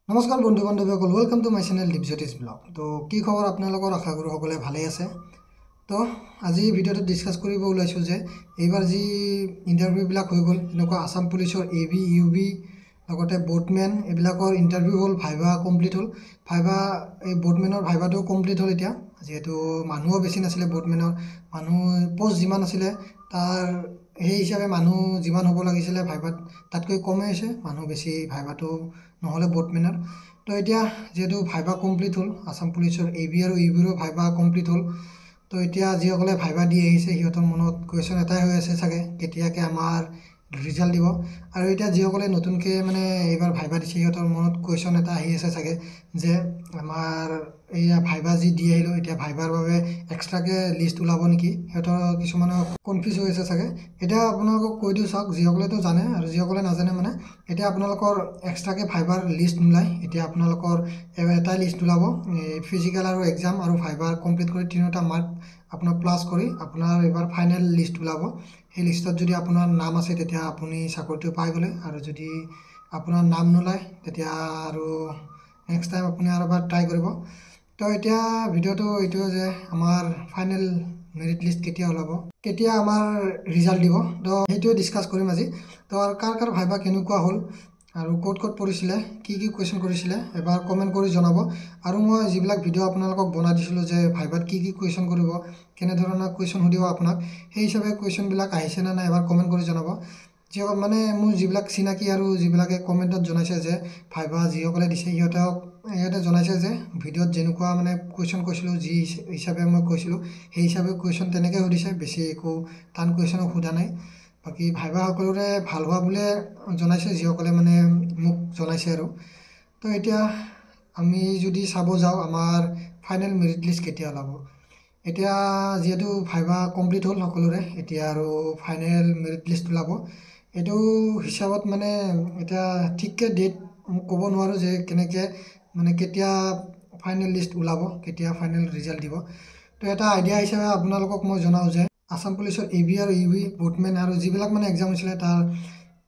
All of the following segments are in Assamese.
নমস্কাৰ বন্ধু বান্ধৱীসকল, welcome to my channel Dipjyotish blog. তো কি খবৰ আপোনালোকৰ? আশা কৰোঁ সকলোৱে ভালেই আছে। তো আজি ভিডিঅ'টোত ডিছকাছ কৰিব ওলাইছোঁ যে এইবাৰ যি ইণ্টাৰভিউবিলাক হৈ গ'ল, যেনেকুৱা আছাম পুলিচৰ এ বি, ইউ বি, লগতে বোটমেন, এইবিলাকৰ ইণ্টাৰভিউ হ'ল, ভাইভা কমপ্লিট হ'ল। ভাইভা, এই বোটমেনৰ ভাইভাটো কমপ্লিট হ'ল। এতিয়া যিহেতু মানুহো বেছি নাছিলে, বোটমেনৰ মানুহ পষ্ট যিমান আছিলে তাৰ সেই হিচাপে মানুহ যিমান হ'ব লাগিছিলে ভাইভাত তাতকৈ কমেই হৈছে মানুহ, বেছি ভাইভাটো নহ'লে বোটমেনৰ। তো এতিয়া যিহেতু ভাইভা কমপ্লিট হ'ল, আছাম পুলিচৰ এ বি আৰু ইউ বিৰো ভাইভা কমপ্লিট হ'ল, তো এতিয়া যিসকলে ভাইভা দি আহিছে সিহঁতৰ মনত কুৱেশ্যন এটাই হৈ আছে চাগে, কেতিয়াকৈ আমাৰ ৰিজাল্ট দিব। আৰু এতিয়া যিসকলে নতুনকৈ মানে এইবাৰ ভাইভা দিছে সিহঁতৰ মনত কুৱেশ্যন এটা আহি আছে চাগে যে আমাৰ এইয়া ভাইভা যি দি আহিলোঁ, এতিয়া ভাইভাৰ বাবে এক্সট্ৰাকৈ লিষ্ট ওলাব নেকি? সিহঁতৰ কিছুমানৰ কনফিউজ হৈ আছে চাগে। এতিয়া আপোনালোকক কৈ দিওঁ, চাওক, যিসকলেতো জানে আৰু যিসকলে নাজানে, মানে এতিয়া আপোনালোকৰ এক্সট্ৰাকৈ ভাইভাৰ লিষ্ট নোলায়। এতিয়া আপোনালোকৰ এটাই লিষ্ট ওলাব, এই ফিজিকেল আৰু এক্সাম আৰু ভাইভাৰ কমপ্লিট কৰি তিনিওটা মাৰ্ক আপোনাৰ প্লাছ কৰি আপোনাৰ এইবাৰ ফাইনেল লিষ্ট ওলাব। সেই লিষ্টত যদি আপোনাৰ নাম আছে তেতিয়া আপুনি চাকৰিটো পাই গ'লে, আৰু যদি আপোনাৰ নাম নোলায় তেতিয়া আৰু নেক্সট টাইম আপুনি আৰু এবাৰ ট্ৰাই কৰিব। তো এতিয়া ভিডিঅ'টো এইটোৱে যে আমাৰ ফাইনেল মেৰিট লিষ্ট কেতিয়া ওলাব, কেতিয়া আমাৰ ৰিজাল্ট দিব, তো সেইটোৱে ডিছকাছ কৰিম আজি। তো আৰু কাৰ কাৰ ভাইভা কেনেকুৱা হ'ল আৰু ক'ত ক'ত পৰিছিলে, কি কি কুৱেশ্যন কৰিছিলে, এবাৰ কমেণ্ট কৰি জনাব। আৰু মই যিবিলাক ভিডিঅ' আপোনালোকক বনাই দিছিলোঁ যে ভাইভাত কি কি কুৱেশ্যন কৰিব, কেনেধৰণৰ কুৱেশ্যন সুধিব আপোনাক, সেই হিচাপে কুৱেশ্যনবিলাক আহিছে নে নাই এবাৰ কমেণ্ট কৰি জনাব। যিসকল মানে মোৰ যিবিলাক চিনাকি আৰু যিবিলাকে কমেণ্টত জনাইছে যে ভাইভা যিসকলে দিছে, সিহঁতে জনাইছে যে ভিডিঅ'ত যেনেকুৱা মানে কুৱেশ্যন কৈছিলোঁ, যি হিচাপে মই কৈছিলোঁ সেই হিচাপে কুৱেশ্যন তেনেকৈ সুধিছে, বেছি একো টান কুৱেশ্যনো সোধা নাই। বাকী ভাইভা সকলোৰে ভাল হোৱা বুলিয়ে জনাইছে যিসকলে মানে মোক জনাইছে। আৰু তো এতিয়া আমি যদি চাব যাওঁ আমাৰ ফাইনেল মেৰিট লিষ্ট কেতিয়া ওলাব, এতিয়া যিহেতু ভাইভা কমপ্লিট হ'ল সকলোৰে, এতিয়া আৰু ফাইনেল মেৰিট লিষ্ট ওলাব। এইটো হিচাপত মানে এতিয়া ঠিককৈ ডেট ক'ব নোৱাৰোঁ যে কেনেকৈ মানে কেতিয়া ফাইনেল লিষ্ট ওলাব, কেতিয়া ফাইনেল ৰিজাল্ট দিব। তো এটা আইডিয়া হিচাপে আপোনালোকক মই জনাওঁ যে আছাম পুলিচৰ এ বি আৰু ইউ বি, বোটমেন আৰু যিবিলাক মানে এক্সাম হৈছিলে তাৰ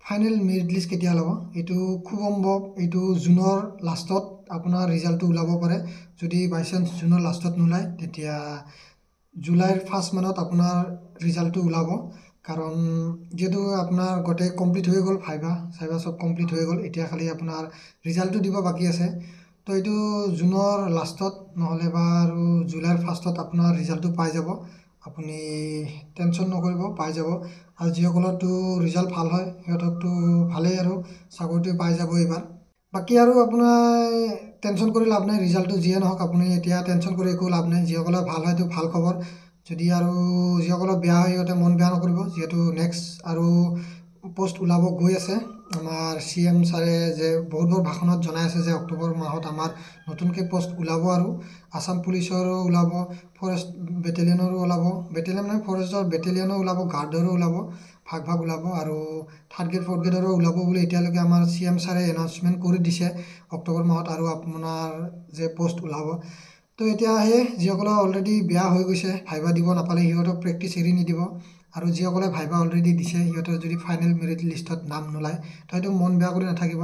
ফাইনেল মেৰিট লিষ্ট কেতিয়া ওলাব, এইটো খুব সম্ভৱ এইটো জুনৰ লাষ্টত আপোনাৰ ৰিজাল্টটো ওলাব পাৰে। যদি বাই চান্স জুনৰ লাষ্টত নোলায় তেতিয়া জুলাইৰ ফাৰ্ষ্ট মানত আপোনাৰ ৰিজাল্টটো ওলাব। কাৰণ যিহেতু আপোনাৰ গোটেই কমপ্লিট হৈ গ'ল, ভাইভা চাইভা চব কমপ্লিট হৈ গ'ল, এতিয়া খালি আপোনাৰ ৰিজাল্টটো দিব বাকী আছে। তো এইটো জুনৰ লাষ্টত নহ'লে বা আৰু জুলাইৰ ফাৰ্ষ্টত আপোনাৰ ৰিজাল্টটো পাই যাব, আপুনি টেনশ্যন নকৰিব, পাই যাব। আৰু যিসকলৰতো ৰিজাল্ট ভাল হয় সিহঁতকতো ভালেই আৰু চাকৰিটো পাই যাব এইবাৰ। বাকী আৰু আপোনাৰ টেনশ্যন কৰি লাভ নাই, ৰিজাল্টটো যিয়ে নহওক আপুনি এতিয়া টেনশ্যন কৰি একো লাভ নাই। যিসকলৰ ভাল হয়তো ভাল খবৰ, যদি আৰু যিসকলৰ বেয়া হয় সিহঁতে মন বেয়া নকৰিব, যিহেতু নেক্সট আৰু পষ্ট ওলাব গৈ আছে। আমাৰ চি এম ছাৰে যে বহুত বহুত ভাষণত জনাই আছে যে অক্টোবৰ মাহত আমাৰ নতুনকৈ পষ্ট ওলাব, আৰু আছাম পুলিচৰো ওলাব, ফৰেষ্ট বেটেলিয়নৰো ওলাব, বেটেলিয়ন মানে ফৰেষ্টৰ বেটেলিয়নো ওলাব, গাৰ্ডৰো ওলাব, ভাগ ভাগ ওলাব, আৰু থাৰ্ড গ্ৰেড ফ'ৰ্থ গ্ৰেডৰো ওলাব বুলি এতিয়ালৈকে আমাৰ চি এম ছাৰে এনাউন্সমেণ্ট কৰি দিছে অক্টোবৰ মাহত আৰু আপোনাৰ যে পষ্ট ওলাব। তো এতিয়া সেয়ে যিসকলৰ অলৰেডি বেয়া হৈ গৈছে, ভাইভা দিব নাপালে, সিহঁতক প্ৰেক্টিচ এৰি নিদিব। আৰু যিসকলে ভাইভা অলৰেডি দিছে সিহঁতৰ যদি ফাইনেল মেৰিট লিষ্টত নাম নোলায় তো সেইটো মন বেয়া কৰি নাথাকিব,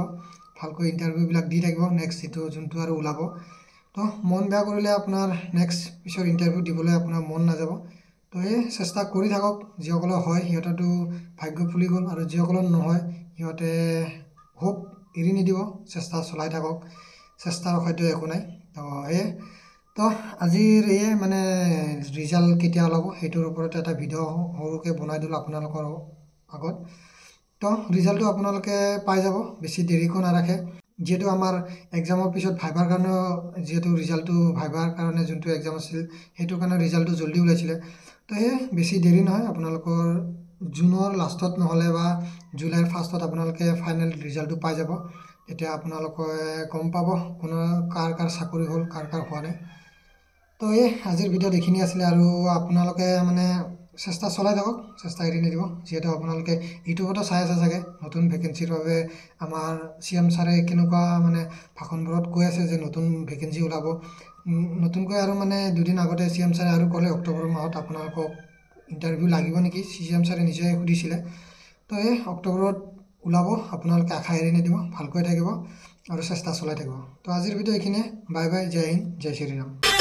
ভালকৈ ইণ্টাৰভিউবিলাক দি থাকিব নেক্সট যিটো যোনটো আৰু ওলাব। তো মন বেয়া কৰিলে আপোনাৰ নেক্সট পিছৰ ইণ্টাৰভিউ দিবলৈ আপোনাৰ মন নাযাব। তো এই চেষ্টা কৰি থাকক, যিসকলৰ হয় সিহঁতৰতো ভাগ্য ফুলি গ'ল, আৰু যিসকলৰ নহয় সিহঁতে হোপ এৰি নিদিব, চেষ্টা চলাই থাকক, চেষ্টাৰ অসাধ্য একো নাই। তো সেয়ে তো আজিৰ এই মানে ৰিজাল্ট কেতিয়া ওলাব সেইটোৰ ওপৰত এটা ভিডিঅ' সৰুকৈ বনাই দিলোঁ আপোনালোকৰ আগত। তো ৰিজাল্টটো আপোনালোকে পাই যাব, বেছি দেৰিকো নাৰাখে, যিহেতু আমাৰ এক্সামৰ পিছত ভাইভাৰ কাৰণেও, যিহেতু ৰিজাল্টটো ভাইভাৰ কাৰণে যোনটো এক্সাম আছিল সেইটোৰ কাৰণে ৰিজাল্টটো জল্দি ওলাইছিলে। তো সেয়ে বেছি দেৰি নহয়, আপোনালোকৰ জুনৰ লাষ্টত নহ'লে বা জুলাইৰ ফাৰ্ষ্টত আপোনালোকে ফাইনেল ৰিজাল্টটো পাই যাব। তেতিয়া আপোনালোকে গম পাব কোনো কাৰ কাৰ চাকৰি হ'ল, কাৰ কাৰ হোৱা নাই। তো এই আজিৰ ভিডিঅ'ত এইখিনি আছিলে, আৰু আপোনালোকে মানে চেষ্টা চলাই থাকক, চেষ্টা এৰি নিদিব। যিহেতু আপোনালোকে ইউটিউবতো চাই আছে চাগে নতুন ভেকেঞ্চিৰ বাবে আমাৰ চি এম ছাৰে কেনেকুৱা মানে ভাষণবোৰত কৈ আছে যে নতুন ভেকেঞ্চি ওলাব নতুনকৈ। আৰু মানে দুদিন আগতে চি এম ছাৰে আৰু ক'লে অক্টোবৰ মাহত আপোনালোকক ইণ্টাৰভিউ লাগিব নেকি, চি এম ছাৰে নিজে সুধিছিলে। তো এই অক্টোবৰত ওলাব, আপোনালোকে আশা এৰি নিদিব, ভালকৈ থাকিব। আৰু চেষ্টা চলাই থাকিব। তো আজিৰ ভিডিঅ' এইখিনিয়ে। বাই বাই, জয় হিন্দ, জয় শ্ৰীৰাম।